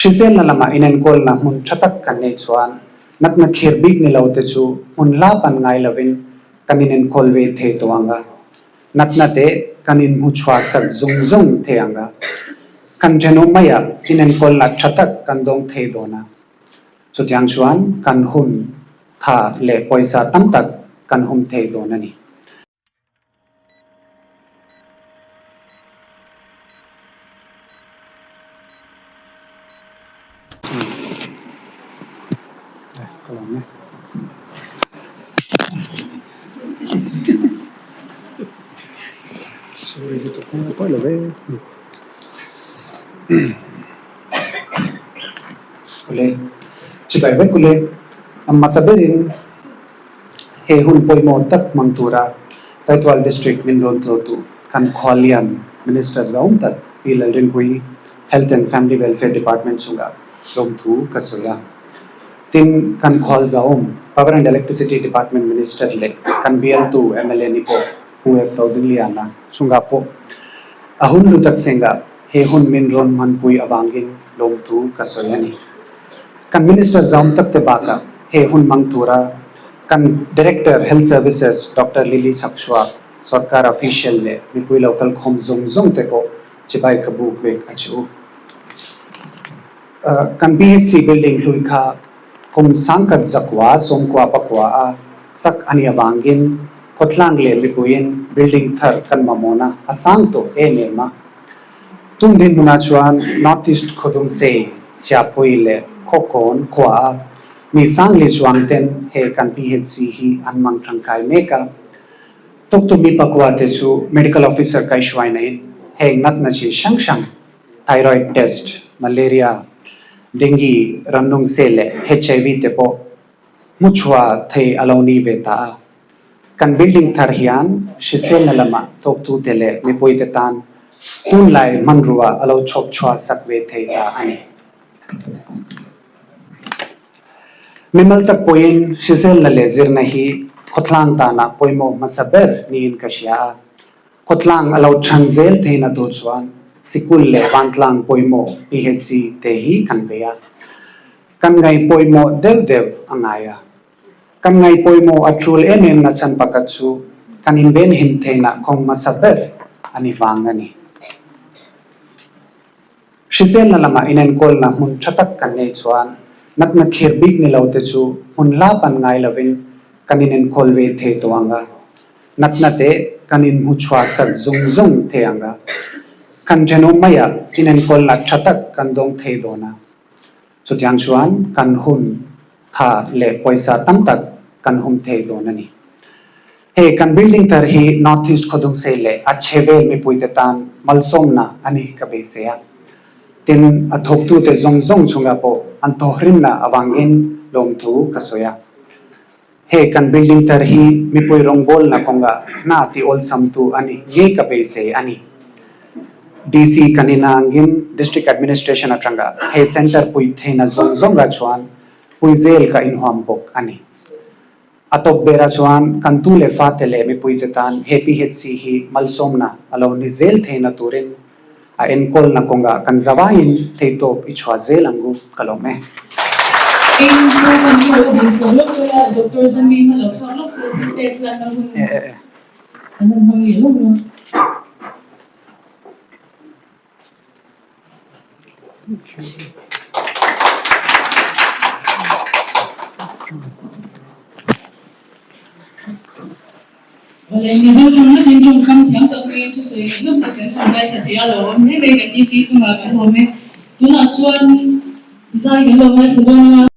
Hriselna lama inenkawlna hmun tha tak kan neih chuan natna khir bik ni lo te chu hmun hla pan ngai lovin kan inenkawl ve thei tawh ang a, natna te kan inhmuchhuah sak zung zung thei ang a, kan thenawm maiah inenkawlna tha tak kan dawng thei dawn a. Chutiang chuan kan hun tha leh pawisa tam tak kan hum thei dawn a ni. Chibai vek ule, hmasa berin He hun pawimawh tak hmang tura Saitual District min rawn tlawhtu kan Khualian Minister zaum tak Pi Lalrinpuii, Health and Family Welfare Department chungah lawmthu ka sawi a. Tin, kan khual zaum Power and Electricity Department Minister leh kan bialtu mla ni pawh Pu F. Rodingliana chungah pawh a hun lu tak sengah he hun min rawn hmanpui avangin lawmthu ka sawi a ni. Kan Minister zaum tak te bakah he hun hmang tura kan Director Health Services Doctor Lily Chhakchhuak, Sorkar official leh mipui lo kal khawm zawng zawng te pawh chibai ka buk vek a che u. Kan PHC building hlui kha kum sangkhat zakua sawmkua pakua a chak a nih avangin khawtlang leh mipuiin building thar kan mamawhna a sang tawh em em a. Tum dinhmunah chuan North East Khawdungsei, Chhiahpui leh Khawkawn khuaah mi sangli chuang ten he kan PHC hi an mang tangkai mek a. Tawktu mi pakua te chu Medical Officer kaihhruaina in heng natna chi hrang hrang, Thyroid test, Malaria, Dengue, rannung seh leh HIV te pawh hmuchhuah thei a lo ni ve ta a. Kan building thar hian hriselna lamah thawktute leh mipuite tan tunlai hmanrua a lo chhawp chhuah sak ve thei ta a ni. Mimal tak pawhin hriselna leh zirna hi khawtlang tanah pawimawh hmasa ber niin ka hria a. Khawtlang a lo than zel theihna tur chuan sikul leh vantlang pawimawh PHC te hi kan bei a. Kan ngaihpawimawh deuh deuh a ngai a. Kan ngaihpawimawh a tul em em na chan pakhat chu kan invenhim theihna kawng hmasa ber a ni vang a ni. Hriselna lamah inenkawlna hmun tha tak kan nei chuan natna khir bik ni lo te chu hmun hla pan ngai lovin kan inenkawl ve thei tawh ang a, natna te kan inhmuchhuah sak zung zung thei ang a, kan thenawm maiah inenkawlna tha tak kan dawng thei dawn a. Chutiang chuan kan hun tha leh pawisa tam tak kan hum thei dawn a ni. Hei kan building thar hi North East Khawdungsei leh a chhe vel mipuite tan malsawmna a ni ka beisei a. Tin, a thawktute zawng zawng chungah pawh an thawhrimna avangin lawmthu ka sawi a. Hei kan building thar hi mipui rawngbawlna kawngah hna ti awlsamtu a ni ngei ka beisei a ni. DC kan ina angin District Administration atanga hei Centre pui theihna zawng zawnga chuan pui zel ka inhuam bawk a ni. A tawp berah chuan kan tu leh fate leh mipuite tan he PHC hi malsawmna a lo ni zel theihna turin A enkawlna kawngah kan zavaiin theihtawp i chhuah zel ang u ka lawm e. Eng thu kan hi lo din sawm lawk sela, Doctor Zumi hma lo chhuak lawk sela thil pek hlatna hun an han hmang leh lawk lawk. Awle, Mizo ṭawng ngatin ṭawngkam thiam tak hmangin thusawi ngaihnawm tak kan han ngaithla thei a, lo awm hle mai kan DC chungah kan awm e. Tunah chuan zai kan lo ngaithla dawn ang a.